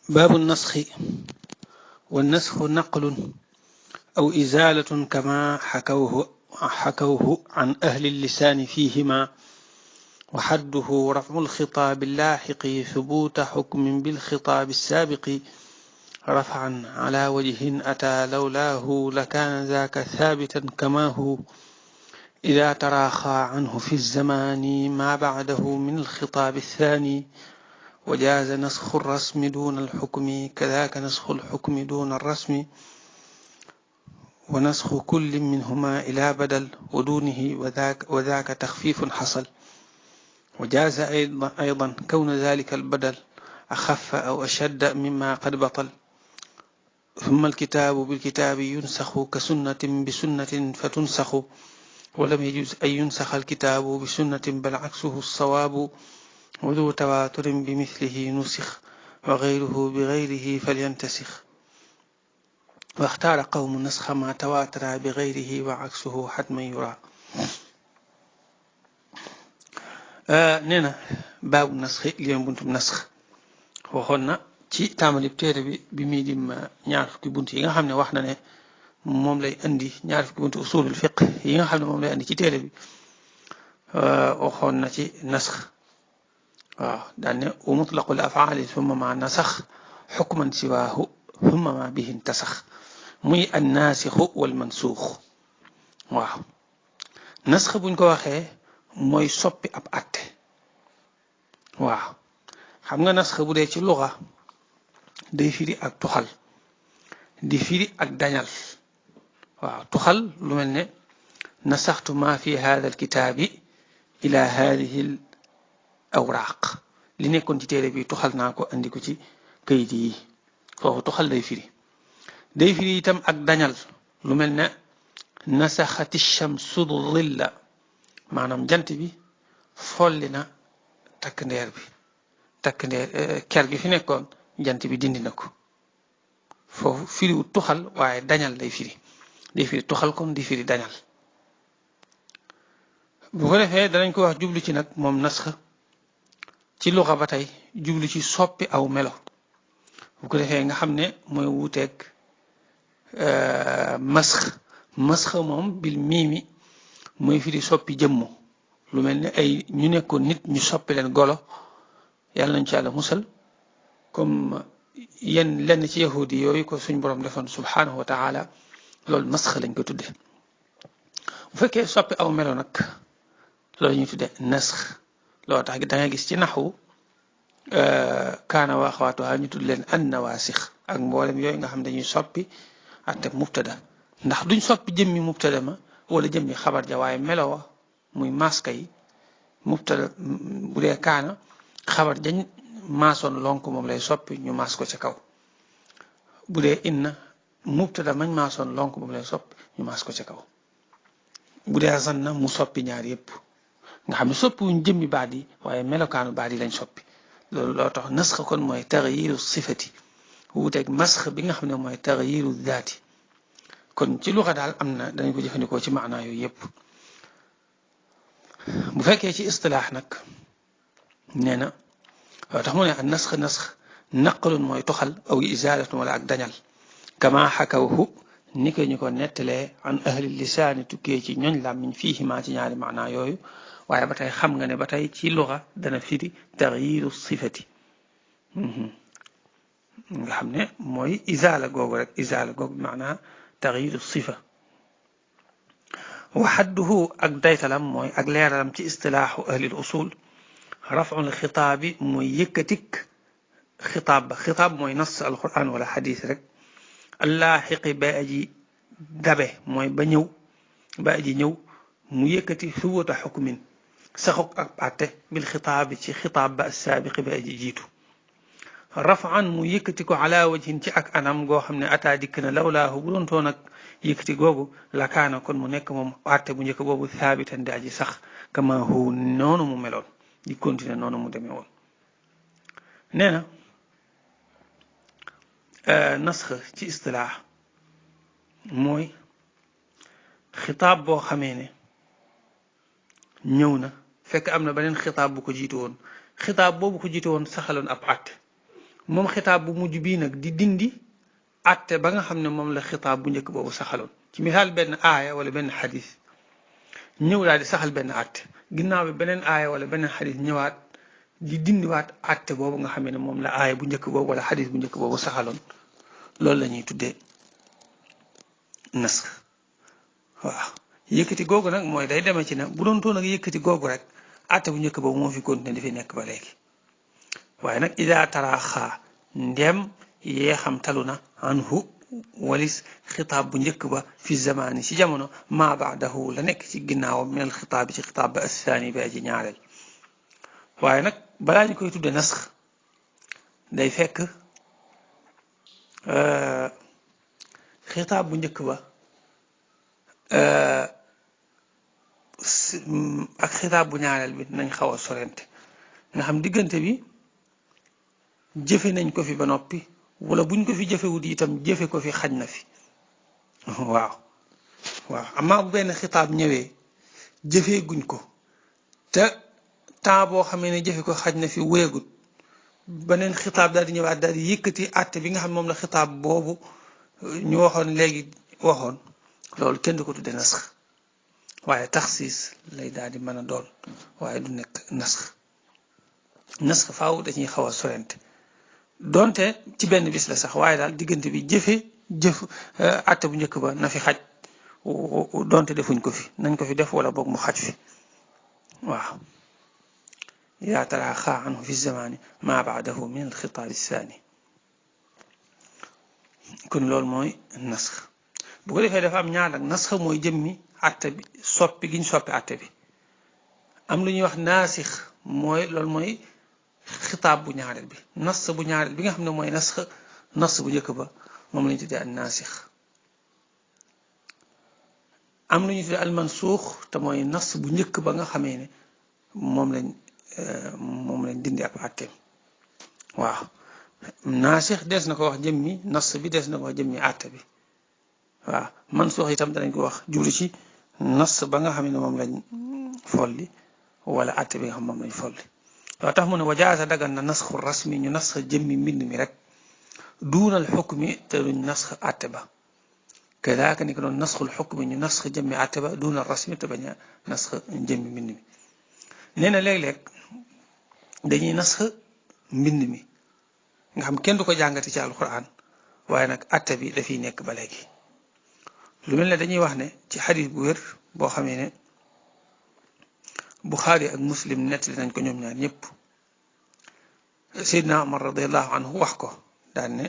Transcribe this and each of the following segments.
باب النسخ. والنسخ نقل أو إزالة كما حكوه عن أهل اللسان فيهما، وحده رفع الخطاب اللاحق ثبوت حكم بالخطاب السابق رفعا على وجه أتى لولاه لكان ذاك ثابتا كما هو إذا تراخى عنه في الزمان ما بعده من الخطاب الثاني. وجاز نسخ الرسم دون الحكم كذاك نسخ الحكم دون الرسم، ونسخ كل منهما إلى بدل ودونه وذاك تخفيف حصل. وجاز أيضا كون ذلك البدل أخف أو أشد مما قد بطل. ثم الكتاب بالكتاب ينسخ كسنة بسنة فتنسخ، ولم يجوز أن ينسخ الكتاب بسنة بل عكسه الصواب. وذو تواتر بمثله نسخ وغيره بغيره فلينتسخ. واختار قوم نسخ ما تواتر بغيره وعكسه حتما يرى. نينا باب النسخ اليوم بنتم نسخ وخلنا ci tàmbali téere bi muy dim ñaar fukki bunt yi nga xam ne wax na ne moom lay indi ñaar fukki bunt usulul fiqh yi nga xam ne moom lay indi ci téere bi waxoon na ci nasx waaw daan ne wa mutlaqul afaali thumma ma nasax xukman siwaahu thumma ma bihi intasax muy an naasixu wal mansuux. waaw nasx buñ ko waxee mooy soppi ab atte. waaw xam nga nasx bu dee ci luxa day firi ak tuxal di firi ak dañal. waaw tuxal lu mel ne nasaxtu ma fi hada alkitaabi ila hadihi al awraaq, li nekkoon ci téere bi tuxal naa ko andi ko ci kayit yi. foofu tuxal day firi itam ak dañal lu mel ne nasaxati shamsu dhilla, maanaam jant bi folli na takk ndeer ker gi fi nekkoon jant bi dindi na ko. foofu firiwu tuxal waaye dañal day firi tuxal kon di firi dañal. bu ko defee danañ ko wax jublu ci nag moom nasx ci luxa ba tey jublu ci soppi aw melo. bu ko defee nga xam ne mooy wuuteeg masx moom bil miimi mooy firi soppi jëmm, lu mel ne ay ñu nekkoon nit ñu soppi leen golo, yàlla nañ ci yàlla musal, comme lenn ci yahudi yooyu ko suñ borom defoon subhanahu wa taala, loolu masx lañ ko tudde. bu fekkee soppi aw melo nag loolu ñuy tudde nasx. loolu tax da nga gis ci naxu kaana wa axawaatuha ñu tudd leen an nawaasix ak mboolem yooyu nga xam dañuy soppi atte mubtada, ndax duñ soppi jëmmi mubtada ma wala jëmmi xabar ja, waaye melo wa muy maska yi. mubtada bu dee kaana xabar jañ maasoon lonk moom lay soppi ñu maas ko ca kaw. bu dee inna mubtada mañ maasoon lonk moom lay soppi ñu maas ko ca kaw. bu dee zanna mu soppi ñaar yépp nga xam ne soppi wuñ jëmmi baat yi waaye melokaanu baat yi lañ soppi. loolu loo tax nasx kon mooy taxyiru sifati wuuteeg masx bi nga xam ne mooy taxyiru daati. kon ci luxa daal am na dañ ko jëfandikoo ci maanaa yooyu yépp. bu fekkee ci istilaax nag nee na loo tax mu ne an nasx naqalun mooy toxal aw izaalatun wala ak dañal kama xakawhu ni ko ñu ko nettalee an ahli lisaani tukkee ci ñooñ làmmiñ fiihimaa ci ñaari maanaa yooyu. waaye ba tey xam nga ne ba tey ci luxa dana firi taxyiru sifati nga xam ne mooy izaala googu rek, izaala googu maanaa taxyiru sifa. wa xadduhu ak daytalam mooy ak leeralam ci istilaaxu ahlil usul raful xitaabi mooy yëkkatik xitaab ba. xitaab mooy nas alquran wala xadis rek. allaaxiqi ba aji dabe mooy ba aji ñëw mu yëkkati suwata xukmin saxuk ak àtte bil xitaabi ci xitaab ba assaabiqi ba aji jiitu. rafan mu yëkkati ko ala wajhin ci ak anam goo xam ne ataa dikk na lawlaahu bu doon toon ak yëkkati googu la kaana kon mu nekk moom àtte bu njëkk boobu thaabitan di aji sax kama hu noonu mu meloon di continuer noonu mu demee woon. nee na nasx ci istilaax mooy xitaab boo xamee ne ñëw na fekk am na beneen xitaab bu ko jiitu woon. xitaab boobu ko jiitu woon saxaloon ab àtte moom xitaab bu mujj bii nag di dindi atte ba nga xam ne moom la xitaab bu njëkk boobu saxaloon ci misaal benn aaya wala benn xadis ñëw daal di saxal benn atte ginnaaw bi beneen aaya wala beneen xadis ñëwaat di dindiwaat atte boobu nga xam ne moom la aaya bu njëkk boobu wala xadis bu njëkk boobu saxaloon loolu la ñuy tuddee nasx waaw yëkkati googu nag mooy day demee ci nag bu doon toon ak yëkkati googu rek atte bu njëkk boobu moo fi continué di fi nekk ba léegi waaye nag ida taraaxaa ndem yee xam talu na anhu walis xitaab bu njëkk ba fi zamaani ci jamono maa baadahu la nekk ci ginnaawam minal xitaab bi ci xitaab ba assaani bi aji ñaareel waaye nag balaa ñu koy tudde nasx day fekk xitaab bu njëkk ba ak xitaab bu ñaareel bi nañ xaw a sorente nga xam diggante bi jëfe nañ ko fi ba noppi wala buñ ko fi jëfewut itam jëfe ko fi xaj na fi waaw amaa bu benn xitaab ñëwee jëfee guñ ko te temps boo xamee ne jëfe ko xaj na fi wéegut beneen xitaab daal di ñëwaat daal di yëkkati àtte bi nga xam moom la xitaab boobu ñu waxoon léegi waxoon loolu kenn du ko tudde nasx waaye taxsiis lay daal di mën a doon waaye du nekk nasx faaw dañuy xaw a sorente donte ci benn bis la sax waaye daal diggante bi jëf àtte bu njëkk ba na fi xaj donte defuñ ko fi nañ ko fi def wala boog mu xaj fi waaw yaa taraaxaa anhu fi zamaani maa baadahu min alxitaab saani kon loolu mooy nasx bu ko defee dafa am ñaar nag nasx mooy jëmmi àtte bi soppi giñ soppi àtte bi am lu ñuy wax naasix mooy loolu mooy xitaab bu ñaareel bi nas bu ñaareel bi nga xam ne mooy nas bu njëkk ba moom lañu tuddee al naasix am lu ñu tuddee al mansuux te mooy nas bu njëkk ba nga xamee ne moom lañ dindi ab àtteem waaw naasix des na ko wax jëmmi nas bi des na ko wax jëmmi àtte bi waaw mansuux itam danañ ko wax jublu ci nas ba nga xam ne moom lañ folli wala àtte bi nga xam moom lañ folli waaw tax mu ne wajaasa dagan na nasxu rasmi ñu nasx jëmmi mbind mi rek duunal xukmi te duñ nasx àtte ba kadaaka ni ko doon nasxul xukmi ñu nasx jëmmi àtte ba duunal rasmi te bañ a nasx jëmmi mbind mi nee na léeg-léeg dañuy nasx mbind mi nga xam kenn du ko jàngati ci alquran waaye nag àtte bi dafiy nekk ba léegi lu mel ne dañuy wax ne ci xadis bu wér boo xamee ne Buxaari ak Muslim nettali nañ ko ñoom ñaar ñëpp Seydina Omar radiallahu anhu wax ko daan ne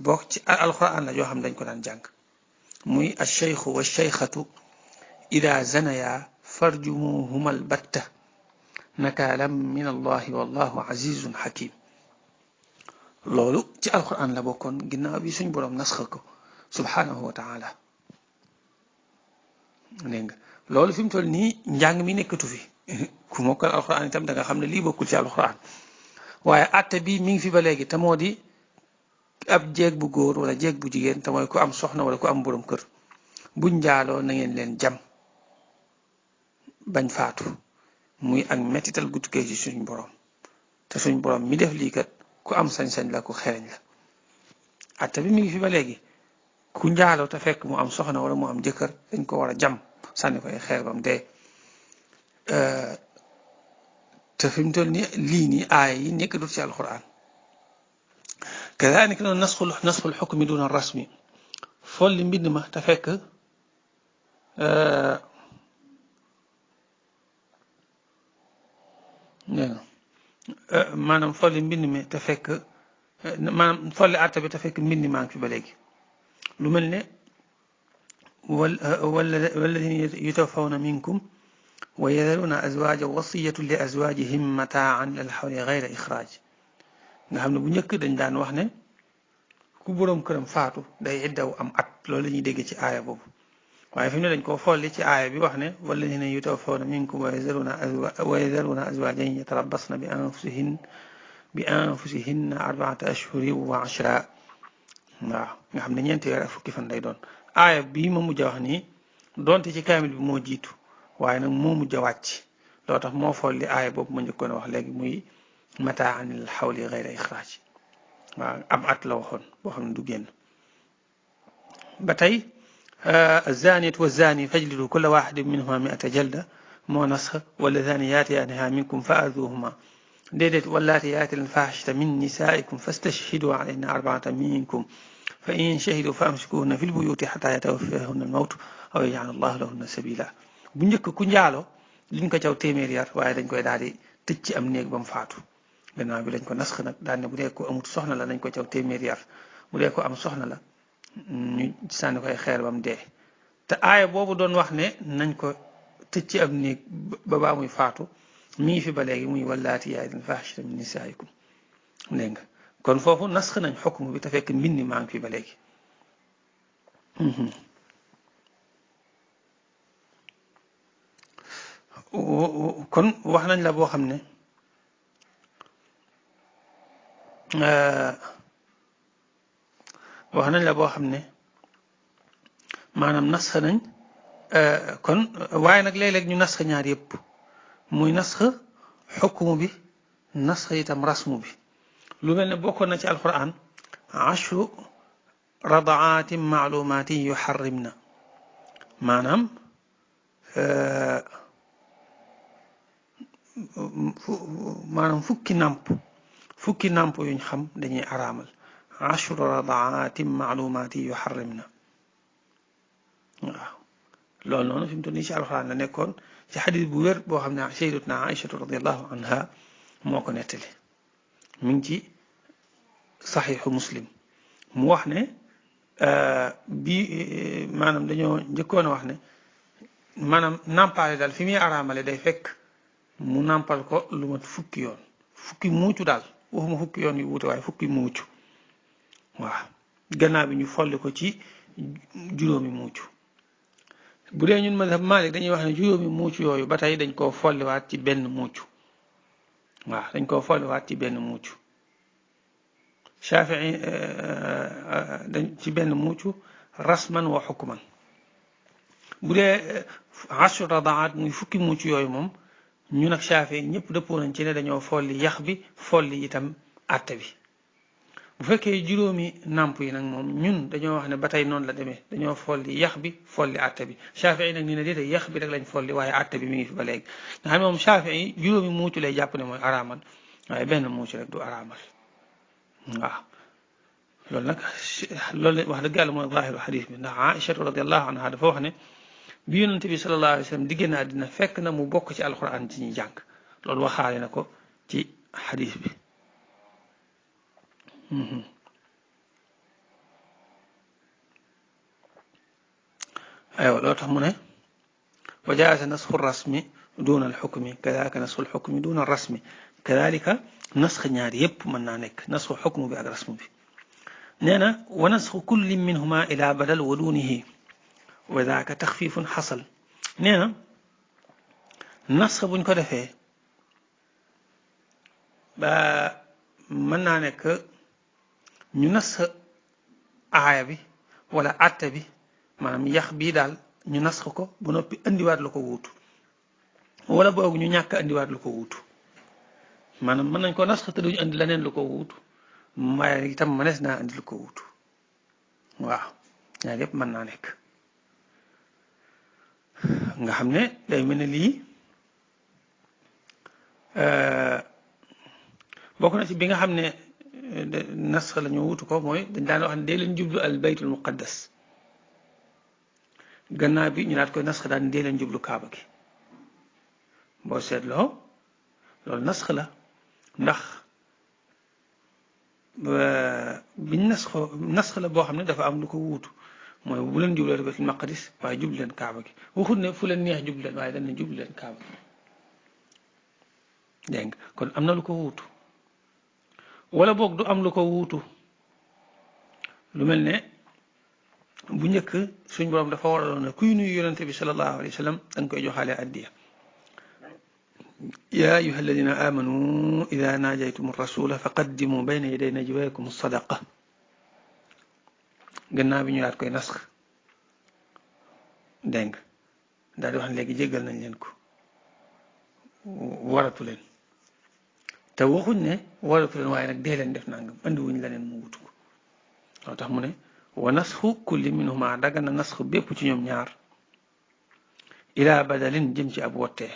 bokk ci alquran la yoo xam dañ ko daan jàng muy alcheikhu walcheikhatu ida zanaya farjumuhuma albatta nakaalam min allahi wallahu azizun hakim loolu ci alquran la bokkoon ginnaaw bi suñ boroom nasxa ko subhanahu wa taala dégg nga loolu fi mu toll nii njàng mi nekkatu fi ku mokkal alxuraan itam da nga xam ne lii bokkul ci alxuraan waaye àtte bi mi ngi fi ba léegi te moo di ab jeeg bu góor wala jeeg bu jigéen te mooy ku am soxna wala ku am borom kër buñ njaaloo na ngeen leen jam bañ faatu muy ak mettital gu tukkee ci suñ borom te suñ borom mi def lii kat ku am sañ-sañ la ku xereñ la àtte bi mi ngi fi ba léegi ku njaaloo te fekk mu am soxna wala mu am jëkkër dañ ko war a jam sànni ko ay xeer bam dee te fi mu toll nii lii nii aaya yi nekk dut ci alquran kadaalika noonu nasxul xukmi duna rasmi folli mbind ma te fekk maanaam folli mbind mi te fekk maanaam folli àtte bi te fekk mbind maa ngi fi ba léegi lu mel ne walladina yutawaffawna minkum wa yadharuna azwajan wasiyatu li azwajihim mataan lil hawli gayra ixraaj nga xam ne bu njëkk dañ daan wax ne ku boroom këram faatu day iddaw am at loolu la ñuy dégg ci aaya boobu waaye fi mu ne dañ koo folli ci aaya bi wax ne walladina yutawaffawna minkum wa yadharuna azwajan yatarabbasna bi anfusihinna arbaata ashhurin wa ashra waaw nga xam ne ñeenti weer ak fukki fan lay doon aaya bii ma mujj a wax nii donte ci kaamil bi moo jiitu waaye nag moo mujj a wàcc loo tax moo fool li aaya boobu ma njëkkoon a wax léegi muy mataan lil xawli gayra ixraaj waaw ab at la waxoon boo xam ne du génn ba tey الزانية والزاني فاجلدوا كل واحد منهما 100 جلدة moo nasx واللذان ياتيانها منكم فآذوهما déedéet واللاتي ياتين الفاحشة من نسائكم فاستشهدوا عليهن 4 منكم فإن شهدوا فأمسكوهن في البيوت حتى يتوفاهن الموت أو يجعل الله لهن سبيلا bu njëkk ku njaaloo liñ ko caw téeméer yar waaye dañ koy daal di tëj ci am néeg ba mu faatu gannaaw bi lañ ko nasx nag daal ne bu dee ko amut soxna la nañ ko caw téeméer yar bu dee ko am soxna la ñu sànni koy xeer ba mu dee te aaya boobu doon wax ne nañ ko tëj ci am néeg ba baa muy faatu mi ngi fi ba léegi muy wallaati yaatin faaxishata min nisaa'ikum dégg nga kon foofu nasx nañ xukm bi te fekk mbind maa ngi fi ba léegi kon wax nañ la boo xam ne wax nañ la boo xam ne maanaam nasx nañ kon waaye nag léeg-léeg ñu nasx ñaar yëpp muy nasx xukmu bi nasx itam rasmu bi lu mel ne bokkoon na ci alquran ashru radaatin maalumatin yuxarrimna maanaam fukki nàmp yuñ xam dañuy araamal ashru radaatin maalumatin yuxarrimna waaw loolu noonu fi mu toll nii ci alxuraan la nekkoon ci xadis bu wér boo xam ne sayyidatuna Aïchatu radiyallahu anha moo ko nettali mi ngi ci saxiixu muslim mu wax ne bi maanaam dañoo njëkkoon a wax ne maanaam nàmpaale daal fi muy araamale day fekk mu nàmpal ko lu mat fukki yoon fukki muucu daal waxuma fukki yoon yu wuute waaye fukki muucu waaw gannaaw bi ñu folli ko ci juróomi muucu bu dee ñun mazhab Malik dañuy wax ne juróomi muucu yooyu ba tey dañ koo folliwaat ci benn muucu waaw dañ koo folliwaat ci benn muucu Shafii dañ ci benn muucu rasman wa xukman bu dee ashru radaat muy fukki muucu yooyu moom ñun ak Shafii ñëpp dëppoo nañ ci ne dañoo folli yax bi folli itam àtte bi bu fekkee juróomi nàmp yi nag moom ñun dañoo wax ne ba tey noonu la demee dañoo folli yax bi folli àtte bi Shafii nag ni ne déedéet yax bi rek lañ folli waaye àtte bi mi ngi fi ba léegi nga xam ne moom Shafii juróomi muucu lay jàpp ne mooy araamal waaye benn muucu rek du araamal waaw loolu nag loolu wax dëgg yàlla mooy zaahiru xadis bi ndax Aïchatu radiallahu anha dafa wax ne bi yonent bi sallallahu alayhi wa sallam digg na àddina fekk na mu bokk ci alquran ci ñuy jàng loolu waxaale na ko ci xadis bi aywa loo tax mu ne wa jaaza nasxu rasmi duna alxukmi kadalika nasxu alxukmi duna rasmi kadalika nasx ñaar yépp mën naa nekk nasxu xukmu bi ak rasmu bi nee na wa nasxu kulli minhuma ila badal wa dunihi wa daaka taxfifun xasal nee na nasx buñ ko defee ba mën naa nekk ñu nas aaya bi wala àtte bi maanaam yax bii daal ñu nas ko ba noppi indiwaat lu ko wuutu wala boog ñu ñàkk indiwaat lu ko wuutu maanaam mën nañ ko nas te duñu indi leneen lu ko wuutu waaye itam mënees naa indi lu ko wuutu waaw ñaar yëpp mën naa nekk nga xam ne day mel ne lii bokk na ci bi nga xam ne nas la ñu wutu ko mooy dañ daan wax ne dee leen jublu al baytul muqaddas gannaaw bi ñu naat koy nas daan dee leen jublu kaaba gi boo seetloo loolu nas la ndax biñ nas la boo xam ne dafa am lu ko wuutu mooy bu leen jublu baytul maqdis waaye jublu leen kaaba gi waxut ne fu leen neex jublu leen waaye dañ ne jublu leen kaaba gi dégg nga kon am na lu ko wuutu wala boog du am lu ko wuutu lu mel ne bu njëkk suñ borom dafa waraloon ne kuy nuyu yonente bi sallallahu alayhi wa sallam dañ koy joxaale addiya yaa ayuha alladina amanu ida naajaytum rasula faqaddimu bayna yaday najwaakum sadaqa gannaaw bi ñu daat koy nasx dégg nga daal di wax ne léegi jéggal nañ leen ko waratu leen te waxuñ ne waratu leen waaye nag dee leen def nangam andi wuñ leneen mu wutu ko loo tax mu ne wa nasxu kulli minhuma daga na nasxu bépp ci ñoom ñaar ila badalin jëm ci ab wottee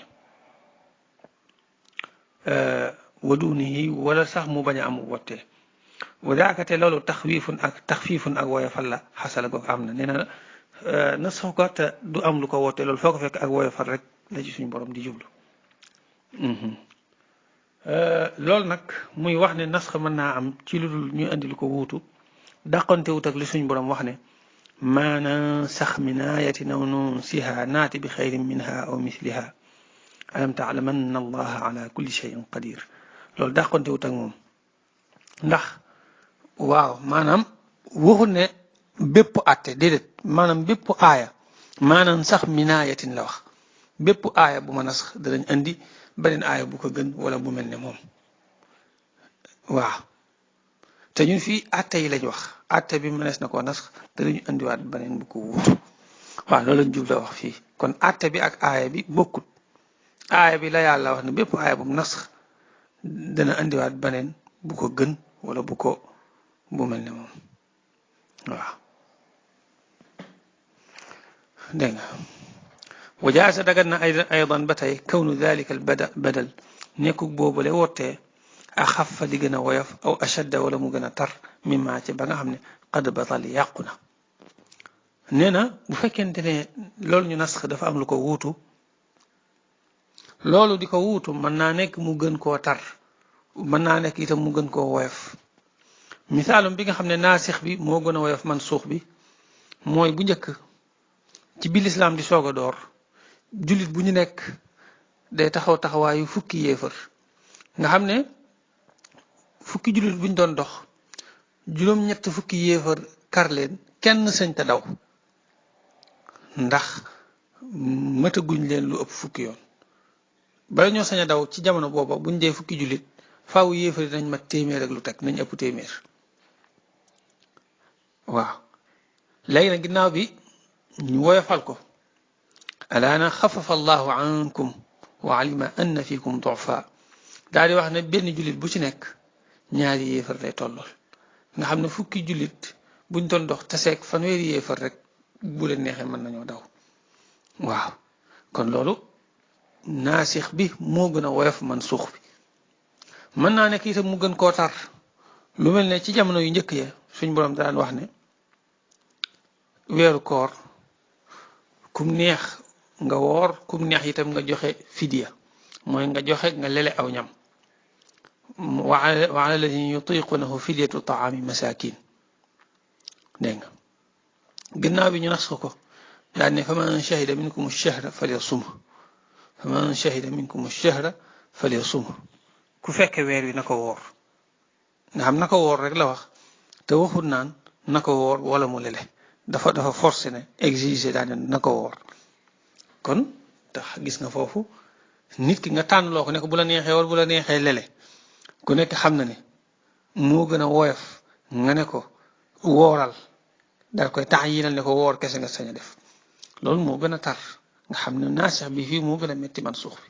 wa dunihi wala sax mu bañ a am wottee wa daakate loolu taxfiifun ak woyofal la xasala goog am na nee na nasxu ko te du am lu ko wottee loolu foo ko fekk ak woyofal rek la ci suñ borom di jublu loolu nag muy wax ne nasx mën naa am ci lu dul ñu andi lu ko wuutu dàqante wut ak li suñ borom wax ne maa nansax min aayatin aw nunsiha naati bi xayrin minha aw misliha alam taalamanna allaha ala kulli cheyin qadir loolu dàqante wut ak moom ndax waaw maanaam waxul ne bépp atte déedéet maanaam bépp aaya maanaam sax min aayatin la wax bépp aaya bu ma nasx danañ andi beneen aaya bu ko gën wala bu mel ne moom waaw te ñun fii atte yi lañ wax atte bi mënees na koo nasx te dañu andiwaat beneen bu ko wuutu waaw loolu lañ jubla wax fii kon atte bi ak aaya bi bokkut aaya bi la yàlla wax ne bépp aaya bu nasx dana andiwaat beneen bu ko gën wala bu mel ne moom waaw dégg nga wajaasa dagan na aydan ba tey kawnu dalika al badal nekkug boobule wottee axafa di gën a woyof aw ashadda wala mu gën a tar mimma ci ba nga xam ne qad batal yàqu na nee na bu fekkente ne loolu ñu nasx dafa am lu ko wuutu loolu di ko wuutu mën naa nekk mu gën koo tar mën naa nekk itam mu gën koo woyof misaalum bi nga xam ne naasix bi moo gën a woyof man suux bi mooy bu njëkk ci bi lislaam di soog a door jullit bu ñu nekk day taxaw taxawaayu fukki yéefar nga xam ne fukki jullit bu ñu doon dox juróom-ñett fukki yéefar kar leen kenn sëñ te daw ndax mataguñ leen lu ëpp fukki yoon bala ñoo sañ a daw ci jamono booba buñ dee fukki jullit faaw yéefar yi nañ mat téeméer ak lu teg nañ ëpp téeméer waaw léegi nag ginnaaw bi ñu woyofal ko alaana xafafa allahu ankum wa alima anna fikum dufa daal di wax ne benn jullit bu ci nekk ñaari yéefar lay tollool nga xam ne fukki jullit buñ doon dox taseeg fanweeri yéefar rek bu leen neexee mën nañoo daw waaw kon loolu naasix bi moo gën a woyof man suux bi mën naa nekk itam mu gën koo tar lu mel ne ci jamono yu njëkk ya suñ boroom daan wax ne weeru koor kum neex nga woor kum neex itam nga joxe fidiya mooy nga joxe nga lele aw ñam wa ala alladina yutiqunahu fidyatu taami masakin dégg nga gannaaw bi ñu nas ko daan ne faman shahida minkum ash-shahra falyasum faman shahida minkum ash-shahra falyasum ku fekke weer wi na ko woor nga xam na ko woor rek la wax te waxut naan na ko woor wala mu lele dafa forcé ne exiger daane na ko woor kon tax gis nga foofu nit ki nga tànn loo ko ne ko bu la neexee woor bu la neexee lele ku nekk xam na ne moo gën a woyof nga ne ko wooral dal koy tax yinal ne ko woor kese nga sañ a def loolu moo gën a tar nga xam ne naasix bi fii moo gën a metti man suux bi